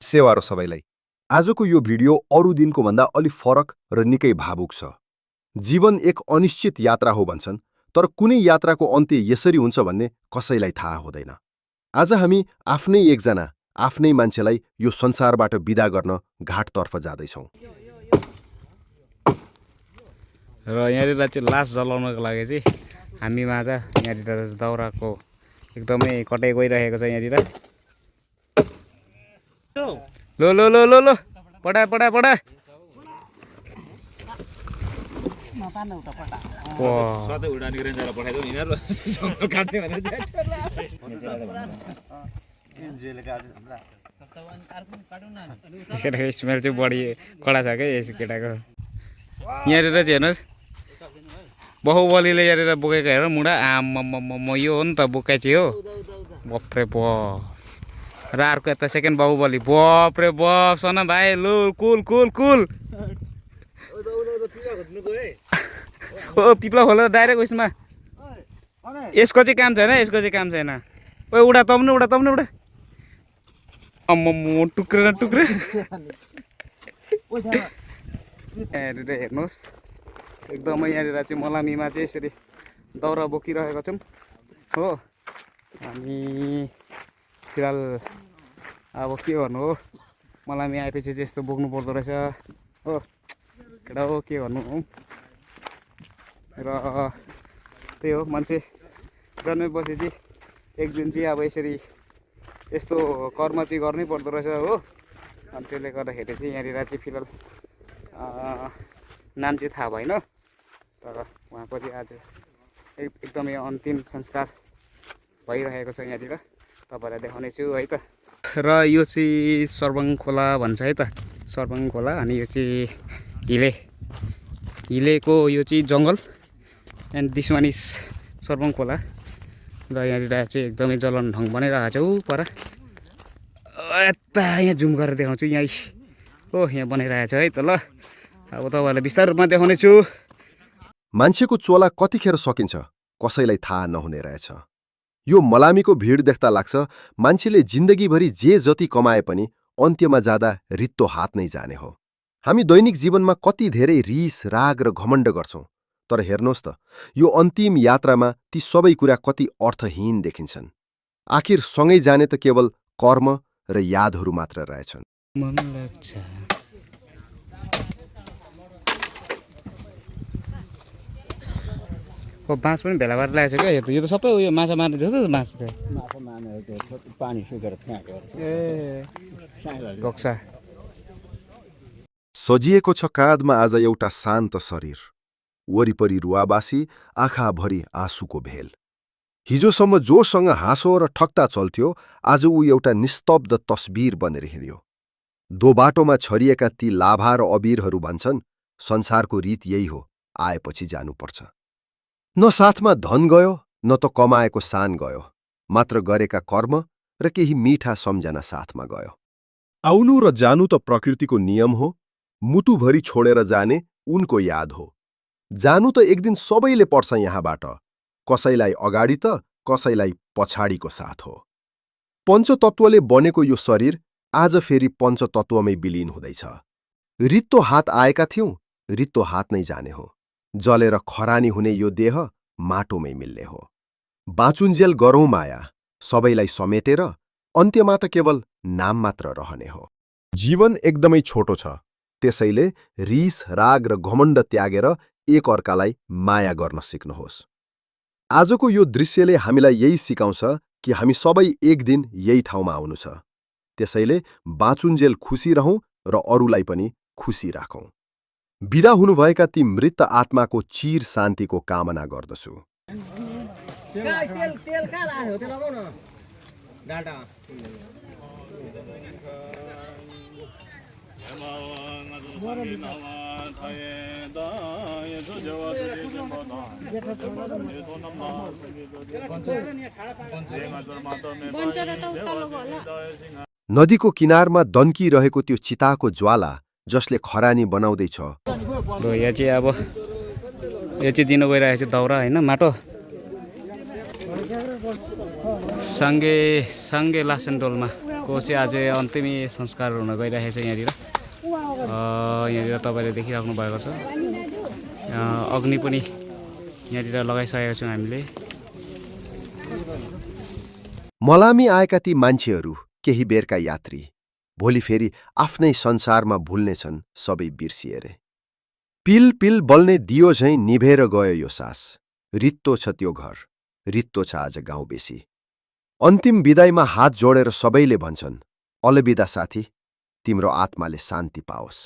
सेवा र सबैलाई। आजको यो भिडियो अरू दिनको भन्दा अलि फरक र निकै भावुक छ। जीवन एक अनिश्चित यात्रा हो भन्छन्, तर कुनै यात्राको अन्त्य यसरी हुन्छ भन्ने कसैलाई थाहा हुँदैन। आज हामी आफ्नै एकजना आफ्नै मान्छेलाई यो संसारबाट बिदा गर्न घाटतर्फ जाँदैछौँ। र यहाँनिर चाहिँ लास जलाउनको लागि चाहिँ हामीमा आज यहाँनिर दाउराको एकदमै कटाइ गइरहेको छ। यहाँनिर लो लो लो लो लो पढा पढा पढा स्मेल चाहिँ बढी कडा छ क्या यस केटाको। यहाँनिर चाहिँ हेर्नुहोस् बाहुबलीले यहाँनिर बोकेको हेर मुढा आम्म यो हो नि त बोकाइ चाहिँ हो। बफ्रे ब र अर्को यता सेकेन्ड बाहुबली बफ्रे बफ सन भाइ लु कुल कुल कुल ओ पिप्ला खोल डाइरेक्ट उयसमा। यसको चाहिँ काम छैन, यसको चाहिँ काम छैन। ओ उडा तम्नु उडा तम्नु उडा अम्म टुक्रेर टुक्रे। यहाँनिर हेर्नुहोस् एकदमै यहाँनिर चाहिँ मलामीमा चाहिँ यसरी दाउरा बोकिरहेको छौँ हो। अनि फिलहाल अब के गर्नु हो, मलामी आएपछि चाहिँ यस्तो बोक्नु पर्दो रहेछ हो केटा हो, के गर्नु हो। र त्यही हो, मान्छे जन्मेपछि चाहिँ एक दिन चाहिँ अब यसरी यस्तो कर्म चाहिँ गर्नै पर्दो रहेछ हो। अनि त्यसले गर्दाखेरि चाहिँ यहाँनिर चाहिँ फिलहाल नाम चाहिँ थाहा भएन, तर उहाँको चाहिँ आज एकदमै अन्तिम संस्कार भइरहेको छ। यहाँनिर तपाईँलाई देखाउने छु है त। र यो चाहिँ सर्बङ खोला भन्छ है त, सर्बङ खोला। अनि यो चाहिँ हिलेको यो चाहिँ जङ्गल एन्ड दिस वान इज सर्बङ खोला। र यहाँनिर चाहिँ एकदमै जलन ढङ्ग बनाइरहेको छ ऊ पर यता यहाँ जुम गरेर देखाउँछु। यहीँ हो, यहाँ बनाइरहेको छ है त। ल अब तपाईँहरूलाई विस्तार रूपमा देखाउने छु। मान्छेको चोला कतिखेर सकिन्छ कसैलाई थाहा नहुने रहेछ। यो मलामीको भिड देख्दा लाग्छ मान्छेले जिन्दगीभरि जे जति कमाए पनि अन्त्यमा जाँदा रित्तो हात नै जाने हो। हामी दैनिक जीवनमा कति धेरै रिस राग र घमण्ड गर्छौं, तर हेर्नुहोस् त यो अन्तिम यात्रामा ती सबै कुरा कति अर्थहीन देखिन्छन्। आखिर सँगै जाने त केवल कर्म र यादहरू मात्र रहेछन्। बाँस पनि भेला भएर लागेको छ क्या। यो त सबै उयो माछा मार्ने जस्तो बाँस थियो। माछा मार्ने पानी सुकेर फ्याँकेर ए बक्सा सजिएको छ काँधमा आज एउटा शान्त शरीर, वरिपरि रुवाबासी, आँखाभरि आँसुको भेल। हिजोसम्म जोसँग हाँसो र ठक्ता चल्थ्यो, आज ऊ एउटा निस्तब्ध तस्बिर बनेर हिँड्यो। दो बाटोमा छरिएका ती लाभा र अबीरहरू भन्छन् संसारको रीत यही हो, आएपछि जानुपर्छ। न साथमा धन गयो न त कमाएको सान गयो, मात्र गरेका कर्म र केही मीठा सम्झना साथमा गयो। आउनु र जानु त प्रकृतिको नियम हो, मुटुभरि छोडेर जाने उनको याद हो। जानु त एक दिन सबैले पर्छ यहाँबाट, कसैलाई अगाडि त कसैलाई पछाडिको साथ हो। पञ्चतत्वले बनेको यो शरीर आज फेरि पञ्चतत्वमै विलीन हुँदैछ। रित्तो हात आएका थियौं, रित्तो हात नै जाने हो। जलेर खरानी हुने यो देह माटोमै मिल्ने हो। बाँचुन्जेल गरौँ माया, सबैलाई समेटेर अन्त्यमा त केवल नाम मात्र रहने हो। जीवन एकदमै छोटो छ, त्यसैले रिस राग र घमण्ड त्यागेर एक अर्कालाई माया गर्न सिक्नुहोस्। आजको यो दृश्यले हामीलाई यही सिकाउँछ कि हामी सबै एक दिन यही ठाउँमा आउनु छ। त्यसैले बाँचुन्जेल खुसी रहौं र अरूलाई पनि खुसी राखौं। बिदा हुनुभएका ती मृत आत्माको चिर शान्तिको कामना गर्दछु। नदीको किनारमा दन्किरहेको त्यो चिताको ज्वाला जसले खरानी बनाउँदैछ। यहाँ चाहिँ अब यो चाहिँ दिन गइरहेको छ दाउरा हैन, माटो साङ्गे लासेन्डोलमा को चाहिँ आज अन्तिमै संस्कार हुन गइरहेको छ यहाँनिर। यहाँनिर तपाईँले देखिराख्नु भएको छ अग्नि पनि यहाँनिर लगाइसकेका छौँ हामीले। मलामी आएका ती मान्छेहरू केही बेरका यात्री भोलि फेरि आफ्नै संसारमा भुल्नेछन् सबै बिर्सिएर। पिल पिल बल्ने दियो झैँ निभेर गयो यो सास। रित्तो छ त्यो घर, रित्तो छ आज गाउँ बेसी। अन्तिम विदाईमा हात जोडेर सबैले भन्छन्, अलविदा साथी, तिम्रो आत्माले शान्ति पाओस्।